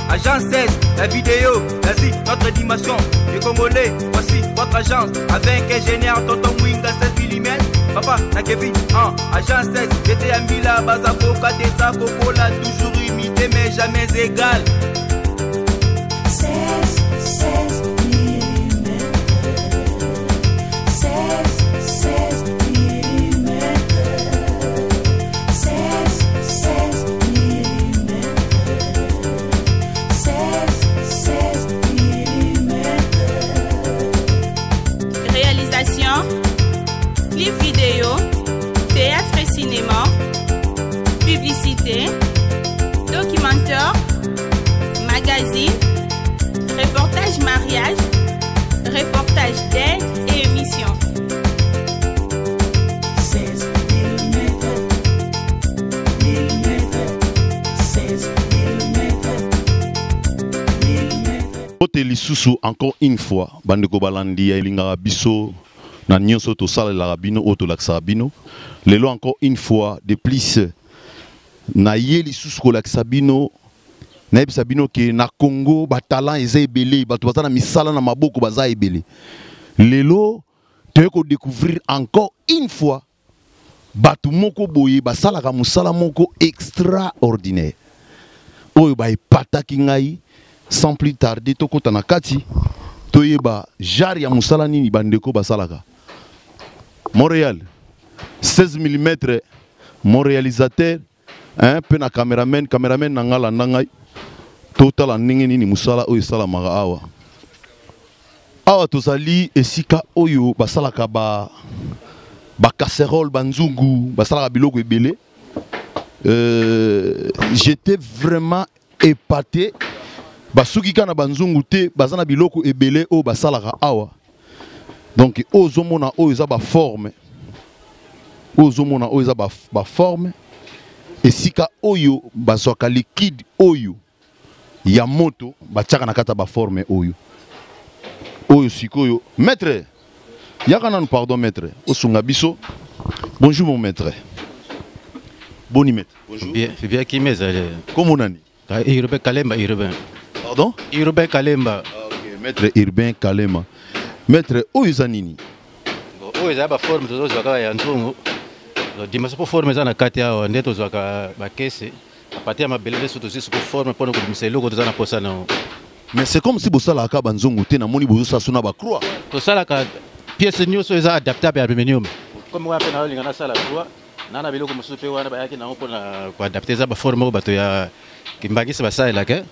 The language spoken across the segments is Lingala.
Agence 16, la vidéo, l'Asie, notre dimension. Les Congolais, voici votre agence. Avec ingénieur Tonton Mwinga 16 mm. Papa, na Kevin, hein, agence 16, j'étais à Mila, Bazakoka, Tessa, Coca, toujours imité mais jamais égal. 16, 16 mm. 16, 16 mm. 16, 16 mm. 16, 16 mm. Réalisation, clip vidéo, théâtre et cinéma, publicité, documentaire, magazine, reportage mariage, reportage d'aide et émission. 16 mm. Mm. 16 mm. Mm. Mbote lisusu encore une fois bandeko balandi ya elingaka biso na nyonso tosalelaka bino oyo tolakisaka bino lelo encore une fois de plus naye lisusu kolakisa bino nayebisa bino ke na Congo ba talent eza ebele bato baza na misala na maboko baza ebele lelo toye ko découvrir encore une fois bato moko boye basalaka mosala moko extraordinaire oyo baepataki ngai. Sans plus tarder tokota na kati toyeba genre ya mosala nini bandeko basalaka. Montréal 16 mm mon réalisateur hein, pe na cameraman, cameraman na ngai landa ngai totala ndenge nini mosala oyo esalamaka awa. Awa tozali esika oyo basalaka ba casserole, ba nzungu, basalaka biloko ebele. J'étais vraiment épaté. Basuki kaka na banzungu te, baza na biloko ebele oyo basalaka awa. Donc oyo ozomona oyo eza ba forme, oyo ozomona oyo eza ba forme, esika oyo bazwaka liquide oyo ya moto batiaka na kati ya ba forme oyo. Oyo sikoyo maître yaka nanu, pardon maître, osunga biso. Bonjour mon maître. Boni maître. Bonjour. Bien, bien qui m'est allé. Comment nani? Ah, Urbain Kalemba, Urbain. Pardon? Urbain Kalemba. Ah, ok, maître Urbain Kalemba. Maître, oyo eza nini? Bon, oyo eza ba forme tozozwaka ya nzungu. Donc, dimanche po forme eza na kati awa nde tozwaka ba kese. À partir ya mabele nde soki tozwi siko forme mpona kobimisa eloko toza na posa na yango. Mais c'est comme si bosalaka ba nzungu te, namoni bozosala so na ba croix. Tosalaka pièce nyonso eza adaptable ya aluminium. Comme wana mpe naolinga nasala croix, na na biloko mosusu mpe wana bayaki nango mpona koadapte, eza ba forme oyo bato ya kimbangisi basalelaka.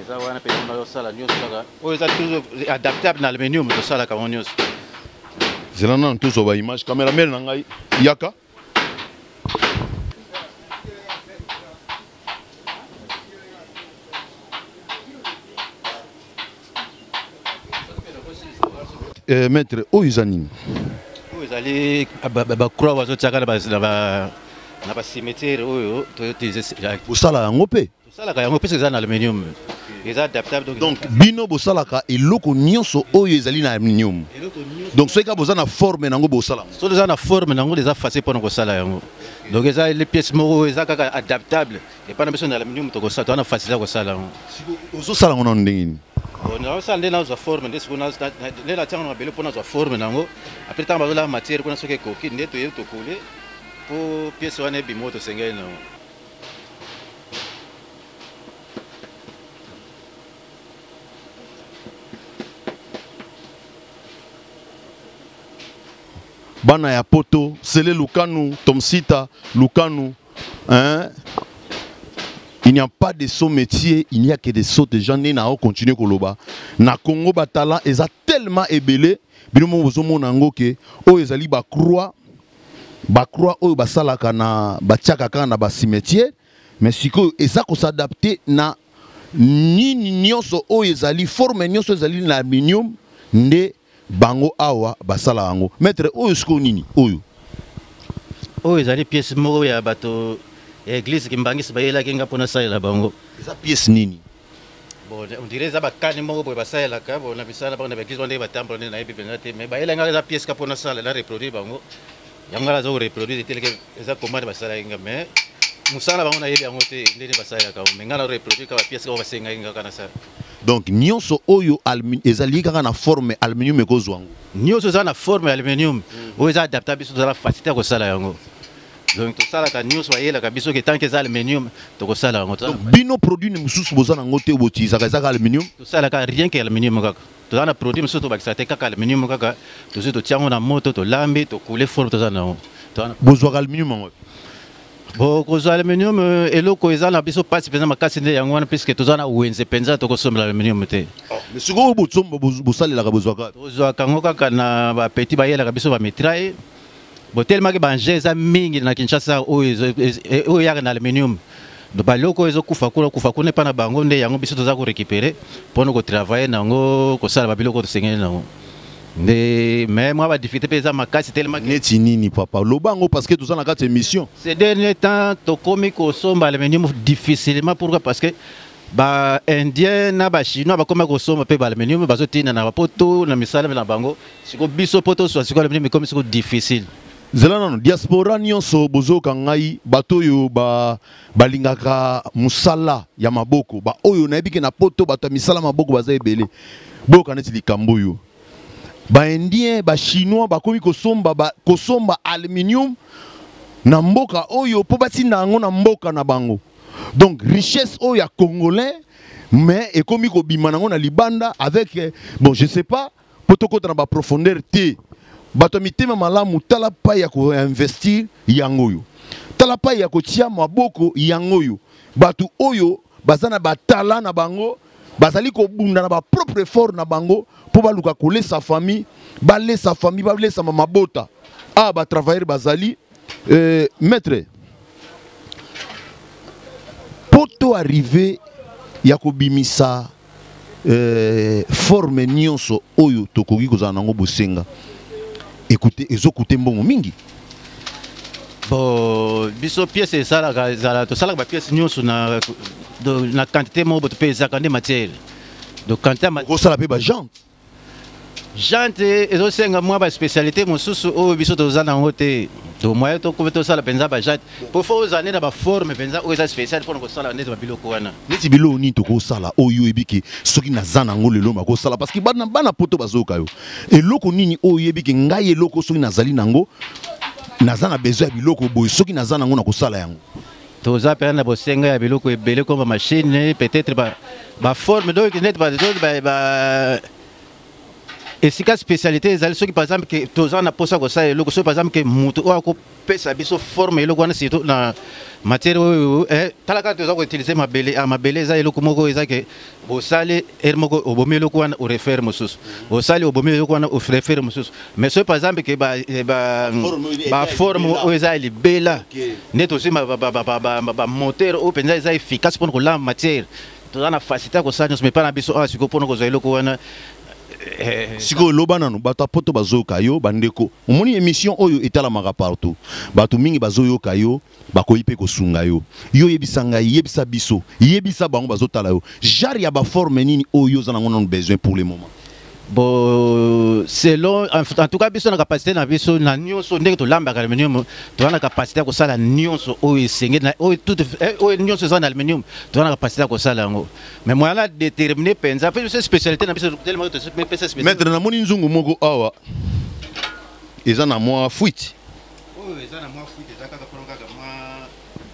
Eza wana mpe mpona osala nyonso kaka oyo eza toujours adaptable na aluminium, tosalaka yango nyonso. Zela nanu tozwa ba image, cameraman na ngai yaka. Maître, oyo eza nini? Oyo ezali ba croix bazotiaka na ba cimetière oyo toyotize. Bosala yango mpe? Tosalaka yango puisque eza na aluminium. Eza adaptable, donc Donc bino bosalaka eloko nyonso oyo ezali na aluminium. Eloko nyonso. Donc soki kaka boza na forme nango bosala yango. Soki eza na forme nango eza facile mpona kosala yango. Donc eza les pièces moko oyo eza kaka adaptable. Epai na biso na aluminium tokosala, toza na facilité ya kosala yango. Sikoyo ozosala yango nano ndenge nini? Bon, nazosala nde nazwa forme nde sikoyo nde natiango na mabele mpo nazwa forme nango. Après ntango bazolala matière kuna soki ekoki nde toye tokole mpo pièce wana ebima oyo tosengeli nango. Bana ya poto, Sele Lukanu, Tomsita Lukanu, hein? Il n'y a pas de sot métier, il n'y a que des sots de gens nés na continuer koloba. Na Congo ba talent eza tellement ebele, bino mo bozomona yango ke oyo ezali ba croix, ba croix oyo basalaka na batiaka kaka na ba cimetière, mais sikoyo eza ko s'adapter na nini nyonso oyo ezali forme nyonso ezali na aluminium nde bango awa basala yango. Maître, oyo sikoyo nini oyo? Oyo ezali pièce moko ya bato ya église Kimbangisi bayelaki nga mpona salela bango. Eza pièce nini? Bon, on dirait eza bakani moko boye basalelaka bon, na misala bango na ba église wana ndenge batambola nde nayebi mpenza te, mais bayelaki nga eza pièce ka mpona salela reproduire bango. Yango nga naza koreproduire teleke eza commande basalaki nga, mais Mosala bango nayebi yango te ndenge basalelaka yango, mais ngai na reproduire kaka bapièce kaka basengaki nga kaka nasala. Donc nyonso oyo ezali kaka na forme aluminium ekozwa yango. Nyonso eza na forme ya aluminium oyo eza adapta, biso tozala facilité ya kosala yango. Donc tosalaka nyonso bayelaka biso ke tant que eza aluminium, tokosala yango. Donc bino produit mosusu boza nango te, boutilisaka eza kaka aluminium? Tosalaka rien que aluminium kaka. Toza na produit mosusu tobakisaka te, kaka aluminium kaka. Tozwi, totia yango na moto, tolambi, tokule forme toza na yango. Bozwaka aluminium yango? Bon, kozwa aluminium, eloko eza na biso mpasi mpenza makasi nde yango wana, puisque toza na wenze mpenza, tokosombela aluminium te. Mais sikoyo bosomba, bosalelaka, bozwaka? Tozwaka yango kaka na bapeti bayelaka biso bamitraille. Botelemaki baengin eza mingi na Kinshasa oyo oyo eyaka na aluminium. Baloko oyo ezokufa kuna, kufa kuna epa na bango, nde yango biso toza korécupérer mpona kotravailler nango, kosala babiloko oyo tosengeli nango nde. Mais mwa badifficulté mpe eza makasi tellement. Neti nini, papa? Loba yango parce que toza na kati ya émission. Ces derniers temps, tokomi kosomba aluminium difficilement. Pourquoi? Parce que baindien na bachinois bakomi kosomba mpe baaluminium, bazotinda na bapoto na misala na bango. Siko biso mpo toswa siko aluminium ekomi siko difficile. Zela nano, diaspora nyonso bozoyoka ngai, bato oyo balingaka mosala ya maboko, baoyo nayebi ke na poto bato ya misala maboko baza ebele, boyoka neti likambo oyo: baindien, bachinois bakomi kosomba, kosomba aluminium na mboka oyo mpo batinda yango na mboka na bango. Donc richesse oyo ya congolais, mais ekomi kobima nango na libanda avec bon, je sais pas mpo tokɔta na baprofondeur te. Bato ya mitema malamu, tala pai ya koinvestir yango oyo, tala pai ya kotia maboko yango oyo. Bato oyo baza na batala na bango, bazali kobunda na bapropre effort na bango mpo baluka kolesa famille, balesa famille, balesa mabota. Awa batravailleur bazali. Maître, mpo to arrive ya kobimisa forme nyonso oyo tokoki kozala nango bosenga, ekute ezokute mbongo mingi. Bon, biso pièce esalaka ezala, tosalaka bapièce nyonso na quantité moko boto mpe ezalaka nde matière. Donc quantité ya okosala mpe bajante? Jante ezosenga mwa baspécialité mosusu oyo biso toza nango te. To moyen tokomi tosala mpenza bajante, po fo ozala nde na baforme mpenza oyo eza spéciale mpona kosala neti babiloko wana. Neti biloko nini tokosala oyo oyebi ke soki naza nango lelo makosala? Parce que bana, bana poto bazoyoka yo. Eloko nini oyo oyebi ke ngai eloko soki nazali nango, naza na besoin ya biloko boye, soki naza nango nakosala yango? Toza mpenza na bosenga ya biloko ebele comme bamachine, peut-être baforme, donc neti esika spécialité ezali. Soki par exemple ke toza na mposa kosala eloko, soki par exemple ke moto oyo akopesa biso forme eloko wana, surtout na matière oyo, tala kaka toza koutiliser mabele. Ah, mabele eza eloko moko eza ke bosali ere moko, obomi eloko wana, orefaire mosusu, osali, obomi eloko wana, orefaire mosusu. Mais soki par exemple ke baforme oyo eza ya libela, nde tozwi bamoteur oyo mpenza eza efficace mpona kolamba matière, toza na facilité ya kosala nyonso. Mais mpa na biso awa sikoyo, mpona kozwa eloko wana. Sikoyo loba nano, bato ya poto bazoyoka yo. Bandeko, omoni émission oyo etalamaka partout, bato mingi bazoyoka yo, bakoyi mpe kosunga yo. Yo yebisa ngai, yebisa biso, yebisa bango bazotala yo, genre ya baforme nini oyo oza nango nano besoin pour le moment? Bon, selon, en tout cas biso na capacité na biso na nyonso ndenge tolambaka aluminium, toza na capacité ya kosala nyonso oyo esengeli na oyo tout oyo nyonso eza na aluminium, toza na capacité ya kosala yango. Mais moyen na déterminer mpenza mpe biso spécialité na biso tellement topesa spécialité. Maître, namoni nzungu moko awa eza na mwa fuite. Oyo eza na mwa fuite, eza kaka mpona kaka mwa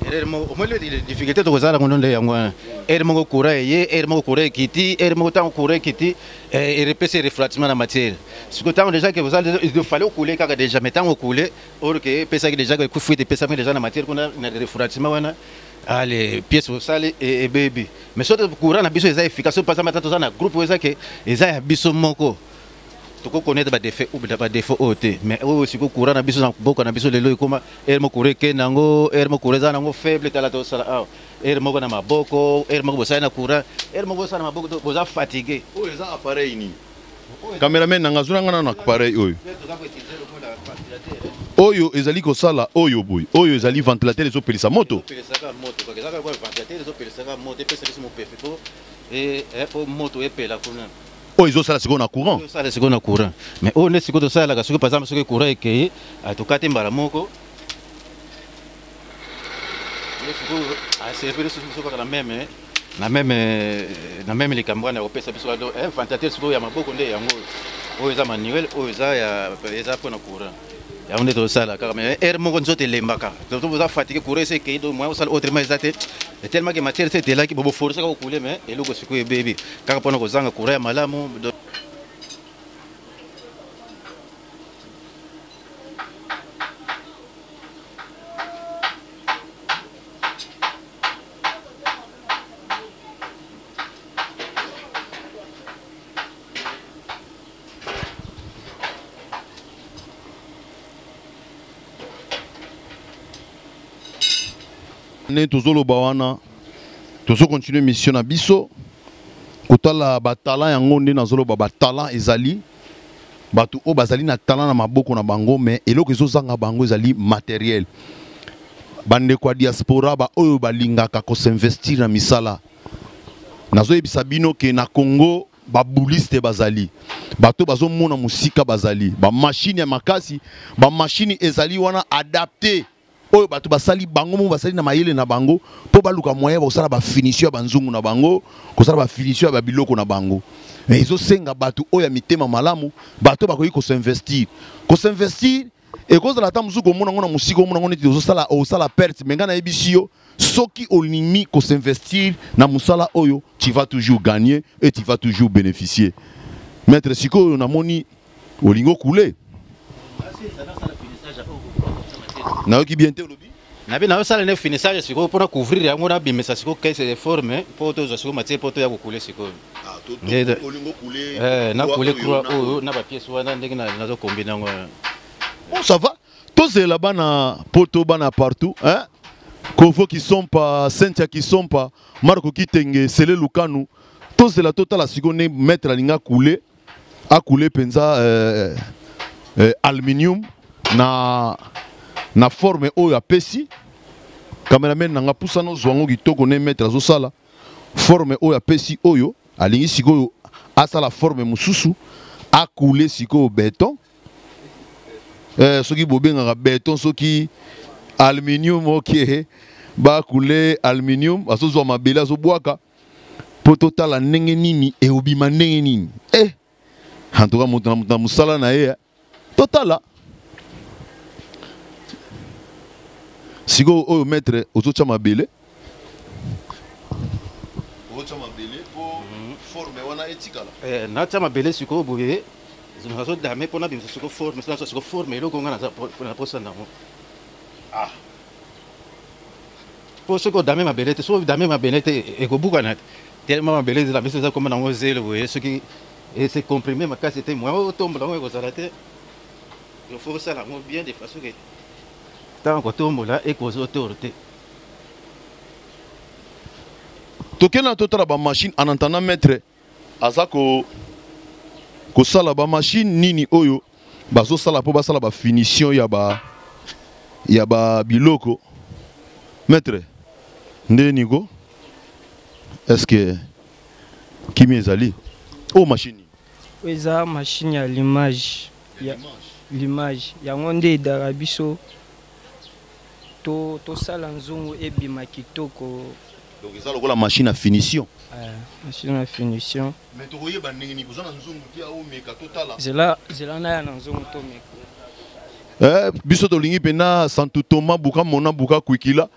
erreur moko. Omoni difficulté tokozala ngo nde yango wana: heure moko courant eye, heure moko courant ekiti, heure moko ntango courant ekiti, erepesi refroidissement na matière. Sikoyo ntango déjà ke il fallait okule kaka déjà, mais ntango okule or ke epesaki déjà fuite, epesami déjà na matière kuna na refroidissement wana, ale pièce osali ebebi. Mais soki courant na biso eza efficace, soki pasama ata toza na groupe oyo eza ke eza ya biso moko, tokokonnaître badéfaut ou badéfaut oyo te. Mais oyo sikoyo courant na biso na mboka na biso lelo ekoma heure moko courant ekende yango, heure moko courant eza nango faible. Tala, tosala awa heure moko na maboko, heure moko bosali na courant, heure moko bosala na maboko, boza fatigué. Oyo eza appareil nini? Cameraman nanga, azwela nga nano appareil oyo. Oyo ezali kosala oyo boye, oyo ezali ventilateur, ezopelisa moto. Epelisaka moto kaka, ezaka kwa ventilateur, ezopelisaka moto, epesa biso mopepe po moto epela kuna. Oyo ezosala sikoyo na courant? Osala sikoyo na courant. Mais oyo nde sikoyo tosalelaka soki par exemple soki courant ekei, tokati mbala moko. Ye sikoyo aservir biso kaka na meme na meme na meme likambo wana ya kopesa biso kado eh, ventilateur sikoyo ya maboko nde yango oyo eza manuel oyo eza ya eza mpona courant yango nde tozosala kaka mais heure moko nzoto elembaka oza fatigue courant esi ekei donc moyen osala autrement eza te tellement que matière esi etelaki boboforce kaka kokule mais eloko sikoyo ebebi kaka mpona kozanga courant ya malamu. Nde tozoloba wana, tozokontinue mission na biso kotala batalent yango. Nde nazoloba, batalent ezali, bato oyo bazali na talent na maboko na bango, mais eloko ezozanga bango ezali matériel. Bandeko ya diaspora, baoyo balingaka kosinvestir na misala, nazoyebisa bino ke na Congo babouliste bazali, bato bazomona mosika bazali, bamashine ya makasi, bamashine ezali wana adapté oyo bato basali bango moko, basali na mayele na bango mpo baluka moyen bakosala bafinition ya banzungu na bango, kosala bafinition ya babiloko na bango. Mais ezosenga bato oyo ya mitema malamu, bato bakoki kosinvestir. Kosinvestir ekozala ata mosusu komona yango na mosika, omona yango neti ozosala, osala perte, mais ngai nayebisi yo, soki olingi kosinvestir na mosala oyo, tu vas toujours gagner et tu vas toujours bénéficier. Maître, sikoyo namoni olingi okule, nayoki bien te, olobi? Nabi nazosala nde finissage sikoyo mpona couvrir yango, nabimisa sikoyo caisse de forme mpo tozwa sikoyo matière mpo toya kokule sikoyo. Nakule croix oyo na bapièce wana ndenge nazokombine yango. Bon, ça va, tozela bana poto, bana partout, hein? Kovo Kisompa, Cynthia Kisompa, Marco Kitenge, Sele Lukanu, tozela totala sikoyo nde maître alinga kule, akule mpenza aluminium na forme oyo apesi. Cameraman nanga, pusana ozwa yango kitoko nde maître azosala forme oyo apesi. Oyo alingi sikoyo asala forme mosusu, akule sikoyo béton, soki bobengaka béton, soki aluminium, ok, bakule aluminium. Azozwa mabele, azobwaka mpo totala ndenge nini eobima, ndenge nini. En tout cas, moto na moto na mosala na ye. Totala sikoyo oyo maître ozotya mabele, ozotya mabele mpo forme wana etikala. Natya mabele sikoyo boye, nazodame mpo nabimisa sikoyo forme, nazwa sikoyo forme eloko nga naza na posa nango. Mpo soki odame mabele te, soki odame mabele te, ekobukana te, tellement mabele eza biso eza koma nango zelo boye. Soki ese comprime makasi te, moyen otombola yango ekozala te. Il faut osala yango bien de façon ke ntango kotombola ekozwa tort te. Tokende na totala bamachine. En attendant maître aza ko kosala bamachine nini oyo bazosala mpo basala bafinition ya ba biloko. Maître, nde niko, est ce que kimi ezali oyo machine nini? Oyo eza machine ya limage, ya limage. Yango nde edaka biso tosala nzungu ebima kitoko. Donc eza lokola machine à finition? Machine ya finition. Mais tokoyeba ndenge nini boza na nzungu te? Aomeka, totala. Zela, zela, naya na nzungu, tomeka. Biso tolingi mpena Santu Toma buka mona buka kwikila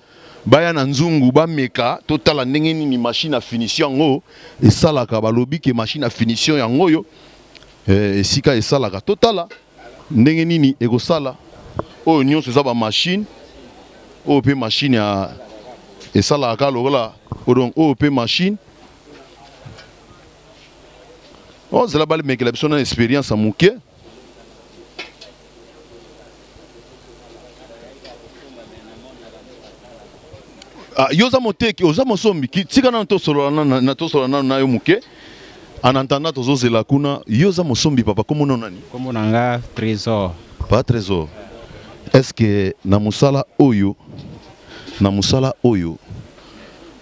baya na nzungu, bameka, totala ndenge nini machine à finition yango esalaka. Balobi ke machine à finition yango oyo, esika esalaka, totala ndenge nini ekosala. Oyo nyonso eza bamachine oyo mpe machine ya esalaka kaka lokola. Donc oyo mpe machine ozala, balemekela biso na expérience ya moke. Ah, yo oza moteki, oza mosombi? Tika nano tosolola tosolola nano na yo moke. En attendant tozozela kuna, yo oza mosombi, papa, komona nani? Kombo na nga Trésor. Pa Trésor, est ce que na mosala oyo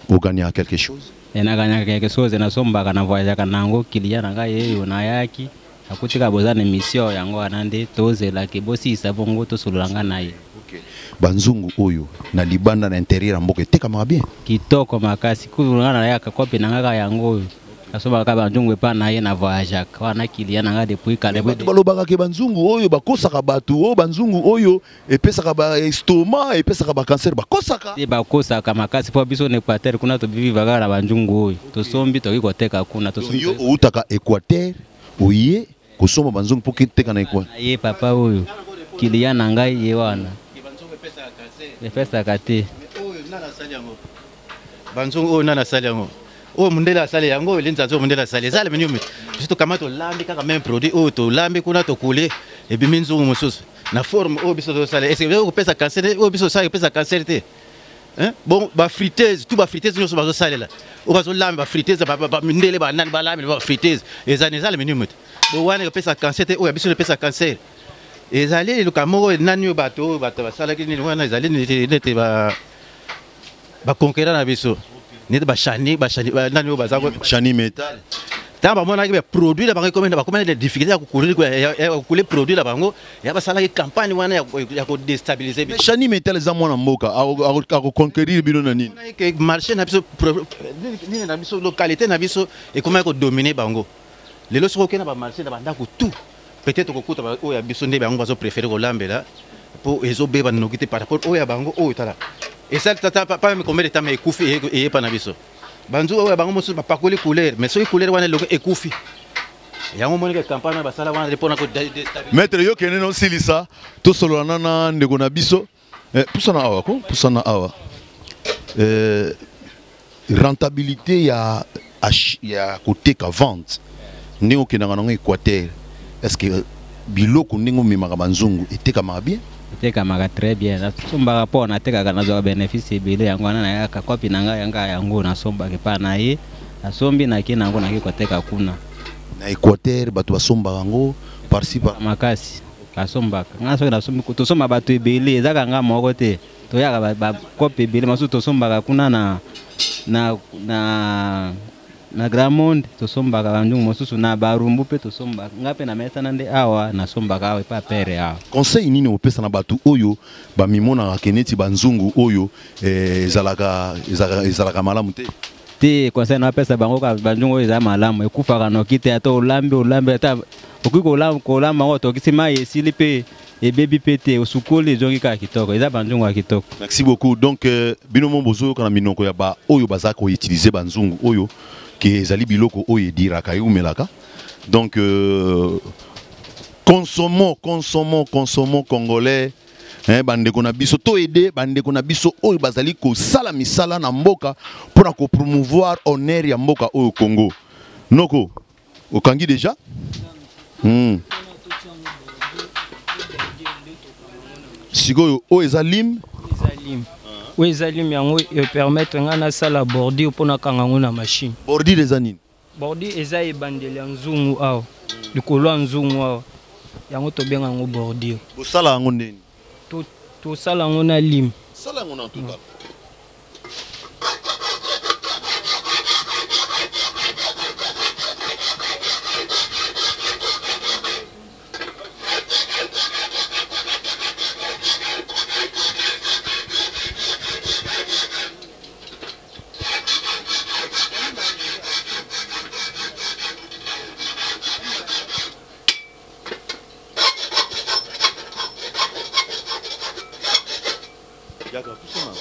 ogagnaka quelque chose? Nagagnaka quelque chose, nasombaka, na voyageaka nango. Client na ngai eyo nayaki akutika boza na émission yango wana nde tozelaki bosilisa bongo tosolola nga na ye. Okay. Banzungu oyo na libanda na intérieur ya mboka etekamaka bien. Kitoko makasi kutu nga nayaka kopi na nga kaka yango oyo nasombaka banzungu epa na ye na voyageaka wana kiliya na nga depuis kala. Bato balobaka ke banzungu oyo bakosaka bato, oyo banzungu oyo epesaka ba estomac, epesaka ba cancer, bakosaka. Te, bakosaka makasi mpo biso na Équateur kuna tobiviva kaka na banzungu oyo tosombi, toki koteka kuna. Tosombi. Yo outaka Équateur, oye kosomba banzungu mpo keteka na Équateur. Ye papa oyo kiliya na ngai ye wana epesaka te. Banzungu oyo nani asali yango? Oyo mondele asali yango, oyo linzanza oyo mondele asali eza aluminium. Biso tokama tolambi kaka même produit oyo tolambi kuna, tokule, ebimi nzungu mosusu na forme oyo biso tozosala. Est-ce que kopesa cancer oyo biso tosala kopesa cancer te? Bon, bafriteuse tout, bafriteuse nyonso bazosalela oyo bazolamba, bafriteuse mindele banani balambi bafriteuse, eza eza aluminium te. Bo wana ekopesa cancer te? Oyo ya biso epesa cancer. Ezali eluka moko nani oyo bato oyo bato basalaki nini wana, ezali neti baconquérant na biso, neti bachani bachani nani oyo baza Chani Metal. Ntango bamonaki baproduit na bango ekomi, bakomaki na difficulté ya kokule produit na bango, ya basalaki campagne wana ya kodéstabiliser biso. Chani Metal eza mwana mboka, akoconquérir bino na nini? Marché na biso, nini na biso, localité na biso ekomaki kodominer bango. Lelo soki okei na bamarché, na bandako tout, peut-être okokuta oyo ya biso nde bango bazopréférer kolambela mpo ezobeba noki te par rapport oyo ya bango. Oyo tala, esali tata pas même combien de temps, mais ekufi. Eyepa na biso banzu oyo ya bango mosusu bapakoli couleur, mais soki couleur wana eloko ekufi yango, monike campagne wana basala wana mpona kodéstabiliser. Maître, yo kende nosilisa, tosolola na ndeko na biso. Pusana awa ko, pusana awa. Rentabilité ya koteka, vente, ndenge okendaka nango Équateur, est ce que biloko ndenge omemaka banzungu etekamaka bien? Etekamaka très bien. Nasombaka mpo natekaka, nazwaka bénéfice ebele. Yango wana nayaka kopi na ngai yanga yango nasombaka epa na ye, nasombi, nake nango, nake koteka kuna. Na Équateur bato basombaka yango par-ci par Makasi, basombaka. Nga soki nasombi, tosomba bato ebele, ezaka nga moko te. Toyaka bakope ebele masusu, tosombaka kuna na Grand Monde, tosombaka banzungu mosusu na Barumbu mpe tosombaka. Nga mpe na mesana nde awa nasombaka awa epa pere awa. Conseil nini opesa na bato oyo bamimonaka ke neti banzungu oyo ezalaka malamu te? Te, conseil napesa bango kaka, banzungu oyo eza malamu, ekufaka noki te. Ata olambi, olambi, ata okoki kolamba yango, otokisi mai, esili mpe ebebi mpe te, osukoli, ezongi kaka kitoko. Eza banzungu ya kitoko. Merci beaucoup. Donc bino mo bozoyoka na minoko ya ba oyo baza koutiliser banzungu oyo ke ezali biloko oyo ediraka, eumelaka. Donc consommons, consommons, consommons congolais, hein, bandeko na biso, to aider bandeko na biso oyo bazali kosala misala na mboka mpona kopromouvoir honneur ya mboka oyo Congo. Noko, okangi déjà. Sikoyo oyo eza lime? Eza lime. Oyo eza lime, yango epermettre ngai nasala bordure mpo nakanga yango na machine. Bordure eza nini? Bordure eza ebandeli ya nzungu awa, likolo ya nzungu awa, yango tobenga yango bordure. Bosala yango ndeni? Tosala yango na lime. Sala yango na totala. Yaka, pusana.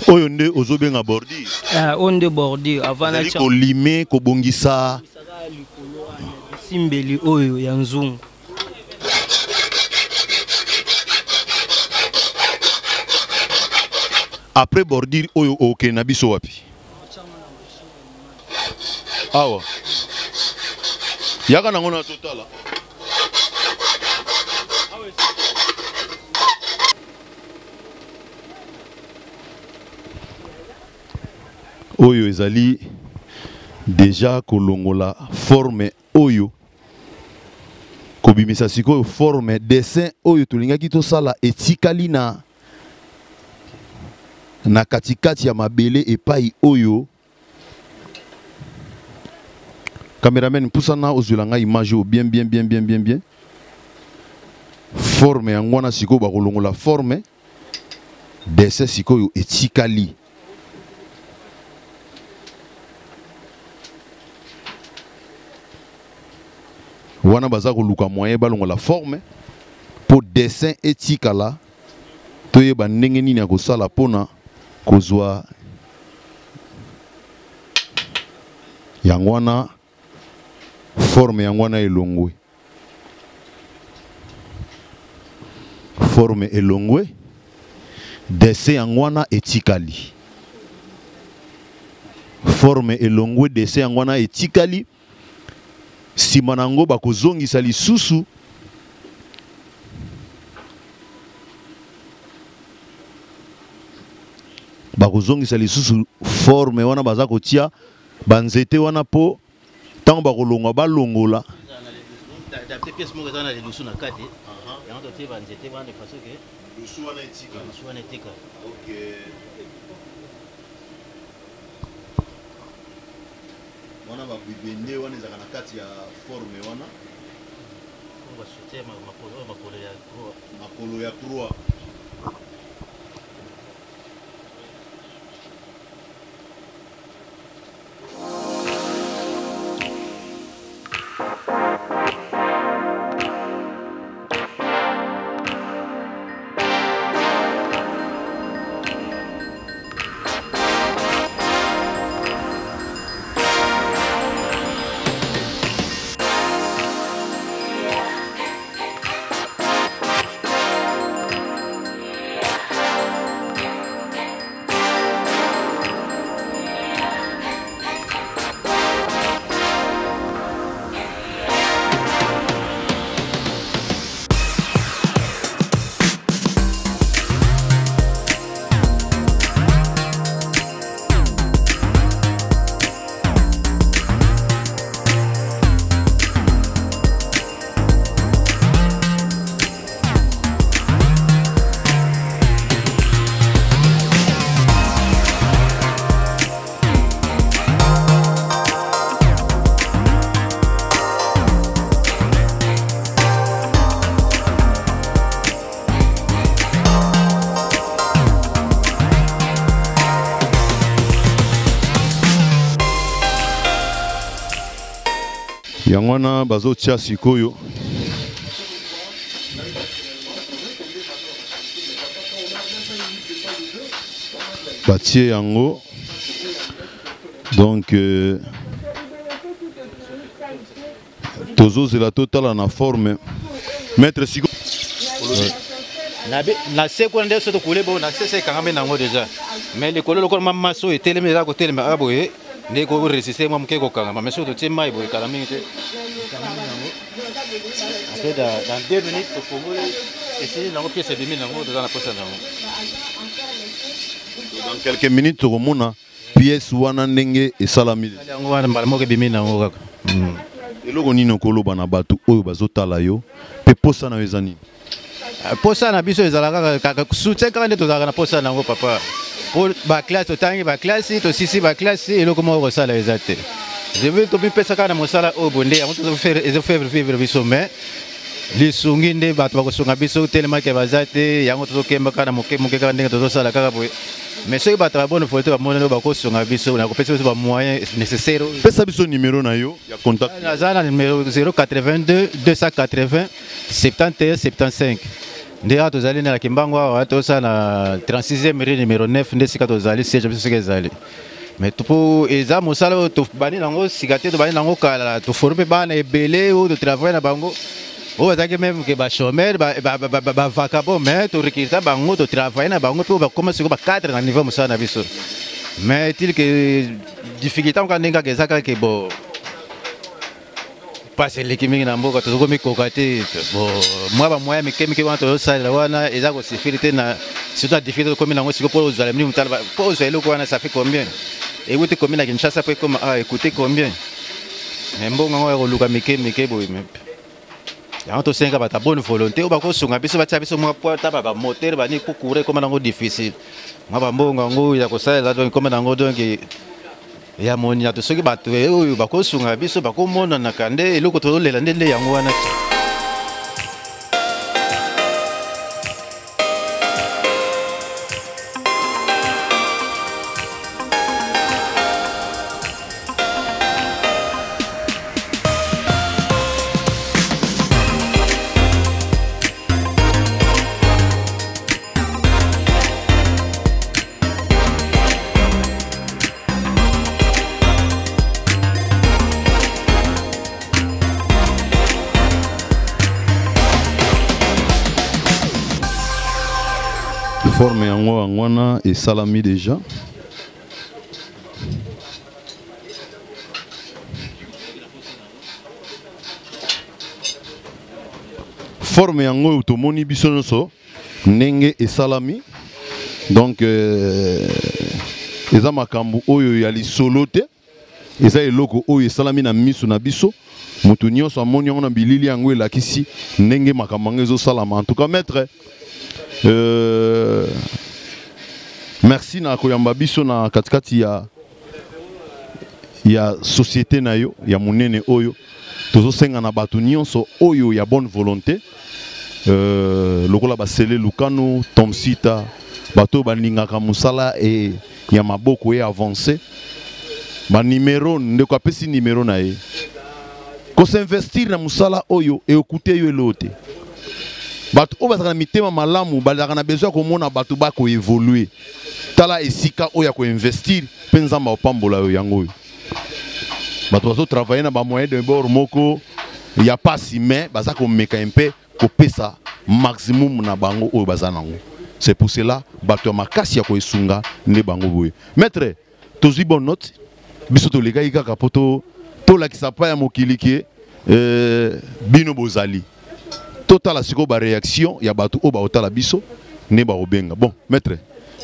Oyo nde ozobenga bordure? Ah, oyo nde bordure avant ezali kolime, kobongisa. Simbeli oyo ya nzungu. Après bordure oyo, okende na biso wapi? Awa, yaka nango na totala. Oyo ezali déjà kolongola forme oyo, kobimisa sikoyo forme, dessin oyo tolingaki tosala etikali na katikati ya mabele epai oyo. Cameraman, pusana ozwela ngai image oyo bien bien bien bien bien bien. Forme yango wana sikoyo bakolongola forme dessin sikoyo etikali. Wana baza koluka moyen balongola forme mpo dessin etikala, toyeba ndenge nini ya kosala mpona kozwa yango wana forme yango wana elongwe. Forme elongwe, dessin yango wana etikali. Forme elongwe, dessin yango wana etikali. Sima na yango bakozongisa lisusu bakozongisa lisusu forme wana, baza kotia banzete wana po ntango bakolongwa balongola. Adapté pièce moko eza na lidusu na kati. Yango totie banzete wana de façon que lidusu wana etikala. Lidusu wana etikala. Ok. Wana ba bibende wana ezalaka na kati ya forme wana. Oyo ba soutien makolo, oyo makolo ya croix. Makolo ya croix. Yango wana bazotia sikoyo batie yango donc tozozela totala na forme maître siko na se kuna nde soki tokule bo na se se ekangami nango déjà mais likolo lokola mwa maso oyo etelemi eza kotelema awa boye nde koresiste mwa moke kokangama mais soki totie mai boye kala mingi te ekangami nango après dans 2 minutes tofongoli esili nango pièce ebimi nango toza na posa nango. Dans quelques minutes tokomona pièce wana ndenge esalami. Yango wana mbala moko ebimi nango kaka. Eloko nini okoloba na bato oyo bazotala yo mpe posa na yo eza nini? Posa na biso ezalaka kaka soutien kaka nde tozalaka na posa nango papa. Po ba classe totangi ba classe tosisi ba classe eloko moko kosala eza te. Je veux tomipesa kaka na mosala oyo bonde yango ezo faire vivre biso mais lisungi nde bato bakosunga biso telemaki baza te yango tozokemba kaka na moke moke kaka ndenge tozosala kaka boye. Mais soki bato ba bonne volonté bamonani oyo bakosunga biso na kopesa biso ba moyens nécessaires. Pesa biso numéro na yo ya contact. Naza na numéro 082 280 71 75. Nde awa tozali na Kimbangu awa tosala na 36e rue numéro 9 nde sika tozali siège biso sika ezali. Mais po eza mosala oyo tobandi nango sika te, tobandi nango kala, toforme mpe bana ebele oyo totravaille na bango oyo bazalaki même ke ba chômeur, ba vacabon, mais torecruta bango, totravaille na bango mpe oyo bakoma sikoyo ba cadre na niveau ya mosala na biso. Mais est-il que difficulté yango kaka ndenge kaka eza kaka ke bo pasi eleki mingi na mboka, tozokomi koka te. Bo mwa ba moyen mike mike wana tozosalela wana eza kosifili te na surtout na difficulté tokomi nango sikoyo mpo ozala mingi motala mpo ozwa eloko wana ça fait combien ewuti combien na Kinshasa mpo ekoma ah écoutez combien mais mbongo yango ya koluka mike mike boye mais yango tosenga bato ya bonne volonté oyo bakosunga biso batia biso mwa poids ata ba moteur bani mpo courant ekoma nango difficile mwa bambongo yango ya kosalela donc ekoma nango donc Ya moniato soki bato oyo bakosunga biso bakomonanaka nde eloko tozolela nde nde yango wana. Forme yango yango wana esalami déjà. Forme yango oyo tomoni biso nyonso ndenge esalami. Donc eza makambo oyo ya lisolo te, eza eloko oyo esalami na miso na biso. Moto nyonso amoni yango na bilili yango elakisi ndenge makambo yango ezosalama. En tout cas maître, merci na koyamba biso na katikati ya société na yo ya monene oyo tozosenga na bato nyonso oyo ya bonne volonté, lokola basele Lukano, Tomsita, bato balingaka mosala e ya maboko e avancé. Ba numéro ndeko apesi numéro na ye. Ko s'investir na mosala oyo e écouter yo elote. Bato oyo bazalaka na mitema malamu, bazalaka na besoin ya komona bato ba ko évoluer. Tala esika oyo ya ko investir mpe Nzambe apambola yo yango oyo. Bato bazo travailler na ba moyen de bord moko ya pasi, mais baza komeka mpe kopesa maximum na bango oyo baza nango. C'est pour cela bato ya makasi ya koesunga nde bango boye. Maître, tozwi bonne note, biso tolekaki kaka po tolakisa pa ya mokili ke bino bozali. Totala sikoyo ba réaction ya bato oyo baotala biso nde bakobenga. Bon, maître,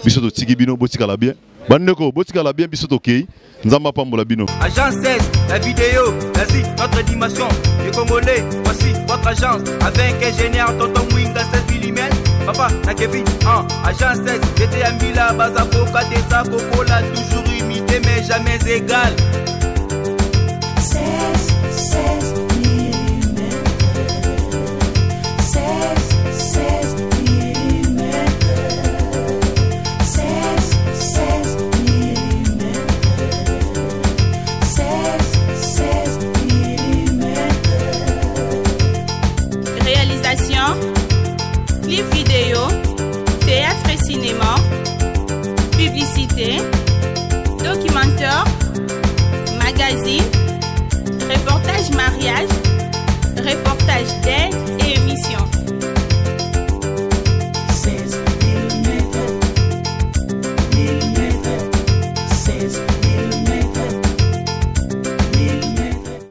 biso totiki bino botikala bien. Bandeko botikala bien, biso tokei. Nzambe apambola bino. Agence 16, la vidéo, l'Asie, notre dimension. Les Congolais, voici votre agence. Avec ingénieur Tonton Mwinga 16 mm. Papa, na Kevin, 1. Agence 16, j'étais à Mila, Bazaboka, Desa, Kokola, toujours imité mais jamais égal.